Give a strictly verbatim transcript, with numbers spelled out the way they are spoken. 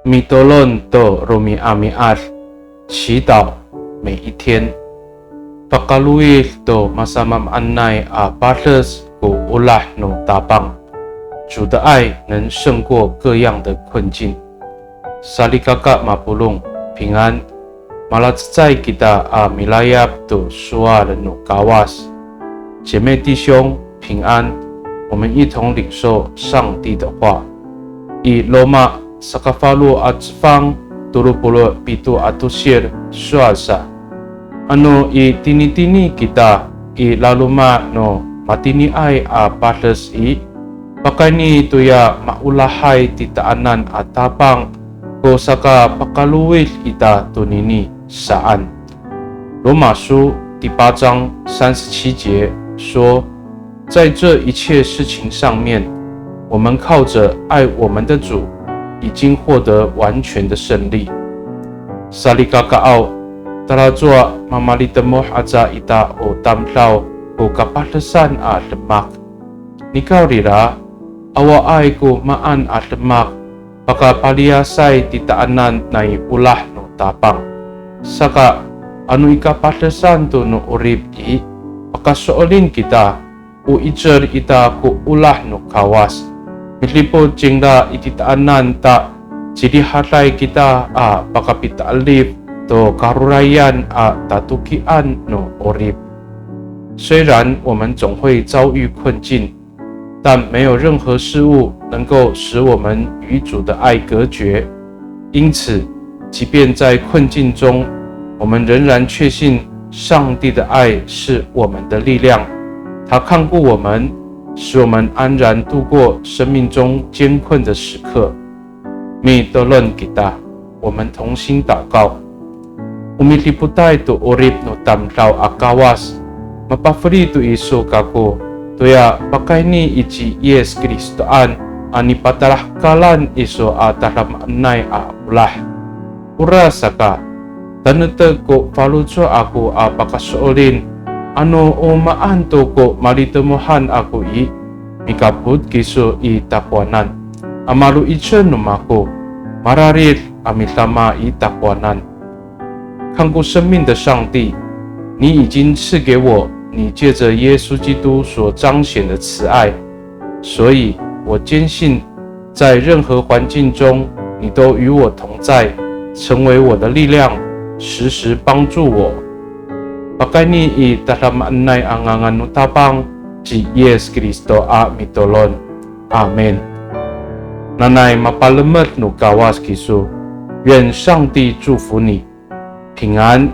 Mitolon to romi'ami'ad, 祈祷每一天。Pakalowid to masamaamaanay a pades ko olah no Tapang. 主的爱能胜过各样的困境。Salikaka mapolong, 平安。Malacecay kita a milayap to sowal no Kawas. 姐妹弟兄，平安。我们一同领受上帝的话。I Roma sakafalo a cefang tolo polo' pito a tosir sowal sa, ano i tinitini kita i laloma' no matiniay a pades i, pakayni toya maolahay titaanan a Tapang ko sakapakalowid ita tonini saan. 罗马书第八章三十七节说，在这一切事情上面，我们靠着爱我们的主，已经获得完全的胜利。Salikakaaw, talacowa mamalitemoh aca ita o tamdaw ko kapadesan a demak. Nikawrira, awaay ko maan a demak pakapaliyasay titaanan nai olah no Tapang. Saka, ano i kapadesan to no 'orip i, pakaso'elin kita, o 'icel ita ko olah no Kawas. Midipot cingra i titaanan ta cirihaday kita a pakapita'elif to karorayan a tatokian no 'orip. 虽然我们总会遭遇困境，但没有任何事物能够使我们与主的爱隔绝。因此，即便在困境中，我们仍然确信上帝的爱是我们的力量，他看顾我们，使我们安然度过生命中艰困的时刻。Mitolon kita. 我们同心祷告。O midipotay to 'orip no tamdaw a Kawas, mapafeli to iso kako, toya pakayni i ci Yis Kristoan a nipatalahekalan iso a tadamaanay a olah. Orasaka, tanektek ko faloco' ako a pakaso'elin, ano o maan to ko malitemohan ako i, mikapot kiso i takowanan. A malo'icel no mako, mararid a midama i takowanan. 看顾生命的上帝，你已经赐给我你借着耶稣基督所彰显的慈爱，所以我坚信，在任何环境中，你都与我同在，成为我的力量，时时帮助我。Pakayni i tadamaanay a ngangan no Tapang ci Yis Kristo a mitolon. Amin. Nanay mapalemed no Kawas kiso. 愿上帝祝福你，平安。